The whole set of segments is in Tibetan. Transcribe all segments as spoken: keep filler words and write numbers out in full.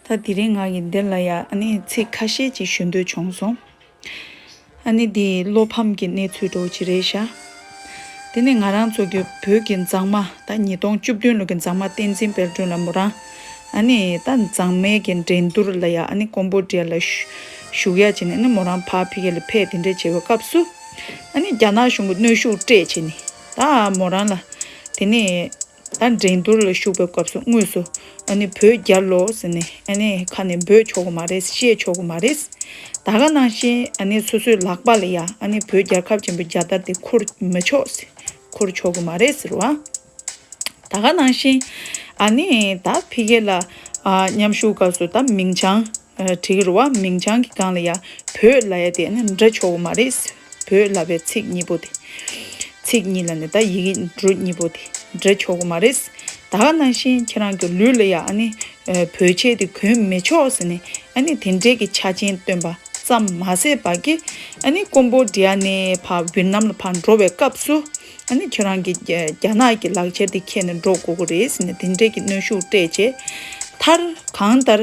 ད་དེ་རིང་ང་གིས་འདི་ལ་ཡ་ཨ་ནི་ཚིག་ཁ་ཤས་ཅིག་ཞུ་འདོད་བྱུང་སོང་། ཨ་ནི་འདི་བློ་ཕམ་གྱི་གནས་ཚུལ་འདྲ་བོ་ཅིག་རེད་ཤག་དེ་ནས་ང་རང་ཚོ་གི་བོད་ཀྱི་མཛངས་མ། ད་ཉིས་སྟོང་བཅུ་བདུན་ལོ་གི་མཛངས་མ་བསྟན་འཛིན་དཔལ་སྒྲོན་ལགས་མོ་རང་ཨ་ནི་ད་མཛངས་མའི་གི་འགྲན་བསྡུར་ལ་ཡ་ཨ་ནི་ཀོམ་བོ་ཌི་ཡ་ལ་བཞུགས་ཡ་བྱས་ནས་ཨ་ནི་མོ་རང་ཕར་ཕ་གི་ལ་ཕེབས་དེ་འདྲ་བྱེད་པའི་སྐབས་སུ། ཨ་ནི་རྒྱ་ནག་གཞུང་གི་གནོན་ཤུགས་སྤྲད་བྱས་ནས་ད་མོ་རང་ལ་དེ་ནས། ད་འགྲན་བསྡུར་ལ་ཞུགས་པའི་སྐབས་སུ་དངོས་སུ་ཨ་ནི་བོད་རྒྱལ་ལོ་ཟེར་ནས་ཨ་ནི་ཁ་ནས་འབོད་ཆོག་གི་མ་རེད། བཤད་ཆོག་གི་མ་རེད། ད་ག་ནང་བཞིན་ཨ་ནི་སོ་སོའི་ལག་པ་ལ་ཡ་ཨ་ནི་བོད་རྒྱལ་ཁབ་ཆེན་པོའི་རྒྱལ་དར་དེ་འཁུར་མི་ཆོག་ཟེར། འཁུར་ཆོག་གི་མ་རེད་ཟེར་བ། ད་ག་ནང་བཞིན་ཨ་ནི་ད་ཕ་གི་ལ་ཨ་མཉམ་ཞུགས་སྐབས་སུ་ད་མིང་བྱང་། བྲིས་རུ་བ་མིང་བྱང་གི་སྒང་ལ་ཡ་བོད་ལ་ཡ་དེ་ནི་འབྲི་ཆོག་གི་མ་རེད། བོད་ལ་བའི་ཚིག་གཉིས་པོ་དེ། ཚིག་གཉིས་ལ་ནི་ད་ཡི་གེ་འབྲུ་གཉིས་པོ་དེ་འབྲི་ཆོག་གི་མ་རེད། ད་ག་ནང་བཞིན་ཁྱེད་རང་གི་ལུས་ལ་ཡ་ཨ་ནི་བོད་ཆས་དེ་གོན་མི་ཆོག་ཟེར་ནས་ཨ་ནི་དེ་འདྲའི་གི་ཆ་རྐྱེན་བཏོན་པ་ཙམ་མ་ཟད་པ་གི་ཨ་ནི་ཀོམ་བོ་ཌི་ཡ་ནས་ཕར་ཝི་ཡེ་ནམ་ལ་ཕར་འགྲོ་བའི་སྐབས་སུ། ཨ་ནི་ཁྱོད་རང་གི་རྒྱ་རྒྱ་ནག་གི་ལག་ཁྱེར་དེ་ཁྱེར་ནས་འགྲོ་དགོས་ཀྱི་རེད་ཟེར་ནས་དེ་འདྲས་ཀྱི་གནོན་ཤུགས་སྤྲད་བྱས། མཐར་གང་ལྟར་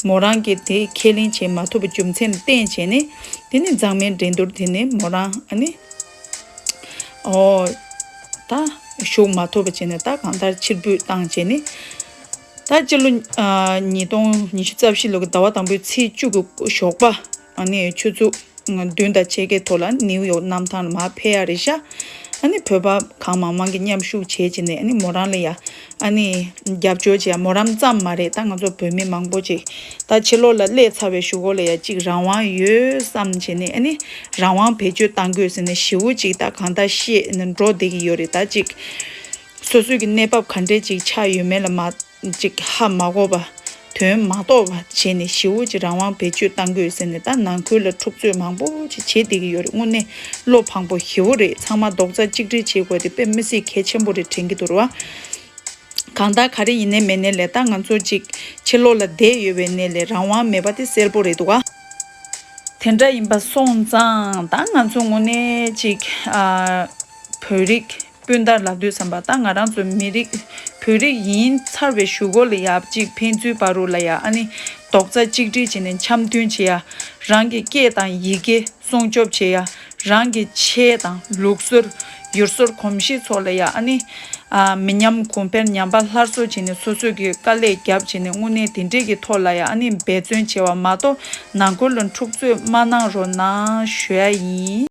མོ་རང་གིས་དེ་ཁས་ལེན་བྱེད་མ་ཐུབ་པའི་རྒྱུ་མཚན་ལ་བརྟེན་བྱས་ནས་དེ་ནི་མཛངས་མའི་འགྲན་བསྡུར་དེ་ནི་མོ་རང་ཨ་ནི་ཨོ་ད་ཞུགས་མ་ཐུབ་པ་བྱས་ནས་ད་གང་ལྟར་ཕྱིར་འབུད་བཏང་བྱས་ནས་ད་སྤྱི་ལོ་ཨ་ཉིས་སྟོང་ཉི་ཤུ་རྩ་བཞི་ལོ་གི་ཟླ་བ་དང་པོའི་ཚེས་བཅུ་གི་ཞོགས་པ་ཨ་ནི་ཆུ་ཚོད། བདུན་དང་ཕྱེད་ཀའི་ཐོག་ལ་ནིའུ་ཡོག་གནམ་ཐང་ལ་མར་ཕེབས་ཡ་རེད་ཤག་ཨ་ནི་བོད་པ་གང་མང་མང་གིས་མཉམ་ཞུགས་བྱས་བྱས་ནས་ཨ་ནི་མོ་རང་ལ་ཡ་ཨ་ནི་རྒྱབ་སྐྱོར་བྱས་ཡ། མོ་རང་ཙམ་མ་རེད། ད་ང་ཚོ་བོད་མི་མང་པོ་ཅིག་ད་ཕྱི་ལོགས་ལ་སླེབས་ཚར་བའི་གཞུག་གུ་ལ་ཡ་ཅིག་རང་དབང་ཡོད་བསམ་བྱས་ནས་ཨ་ནི་རང་དབང་བེད་སྤྱོད་གཏང་དགོས་ཟེར་ནས་ཞེ་པོ་ཅིག་ད་གང་ལྟར་བཤད་ནས་འགྲོ་བསྡད་ཀྱི་ཡོད་རེད། ད་ཅིག་སོ་སོའི་གི་གནས་བབ་ག་འདྲས་ཅིག་ཆགས་ཡོད་མེད་ལ་མ། ཅིག་ཧ་མ་གོ་བ། དོན་མ་རྟོགས་པ་བྱས་ནས་ཞེ་པོ་ཅིག་རང་དབང་བེད་སྤྱོད་གཏང་དགོས་ཟེར་ནས་ད་ནང་ཁུལ་ལ་འཁྲུག་རྩོད་མང་པོ་ཅིག་བྱེད་བསྡད་ཀྱི་ཡོད་རེད། དངོས་གནས་བློ་ཕངས་པོ་ཞེ་པོ་རེད། ཚང་མ་རྡོག་རྩ་གཅིག་སྒྲིལ་བྱེད་དགོས་དེ་དཔེ་མི་སྲིད་གལ་ཆེན་པོ་རེད་དྲན་གྱི་འདུག་ར་བ། གང་ལྟར་ག་རེ་ཡིན་ནའི་མིན་ནའི་ལས་ད་ང་ཚོ་ཅིག་ཕྱི་ལོགས་ལ་བསྡད་ཡོད་པའི་གནས་ལས་རང་དབང་མེད་པ་དེ་གསལ་པོ་རེད་འདུག་ག་དེ་འདྲ་ཡིན་པ་སོང་ཙང་ད་ང་ཚོ་དངོས་གནས་ཅིག་ཨ་བོད་རིགས་སྤུན་ཟླ་ལབ་དུས་ཙམ་པ་ད་ང་རང་ཚོ་མི་རིགས་བོད་རིགས་ཡིན་ཚར་བའི་གཞུག་གུ་ལ་ཡ་ཅིག་ཕན་ཚུན་བར་དུ་ལ་ཡ་ཨ་ནི་རྡོག་རྩ་གཅིག་སྒྲིལ་བྱས་ནས་འཆམ་མཐུན་བྱེད་ཡ། རང་གི་སྐད་དང་ཡི་གེ་སྲུང་སྐྱོབ་བྱེད་ཡ། རང་གི་ཆས་དང་ལུགས་སྲོལ་ཡུལ་སྲོལ་གོམས་གཤིས་ཚོ་ལ་ཡ་ཨ་ནི་ཨ་མི་ཉམས་གོང་འཕེལ་ཉམས་པ་སླར་གསོ་བྱས་ནས་སོ་སོ་གི་དཀའ་ལས་རྒྱབ་བྱས་ནས་དངོས་གནས་དེ་འདྲས་ཀྱི་ཐོག་ལ་ཡ་ཨ་ནི་འབད་བརྩོན་བྱེད་པ་མ་གཏོགས་ནང་ཁུལ་ལ་འཁྲུག་རྩོད་མ་གནང་རོགས་གནང་ཞུ་ཡ་ཡིན།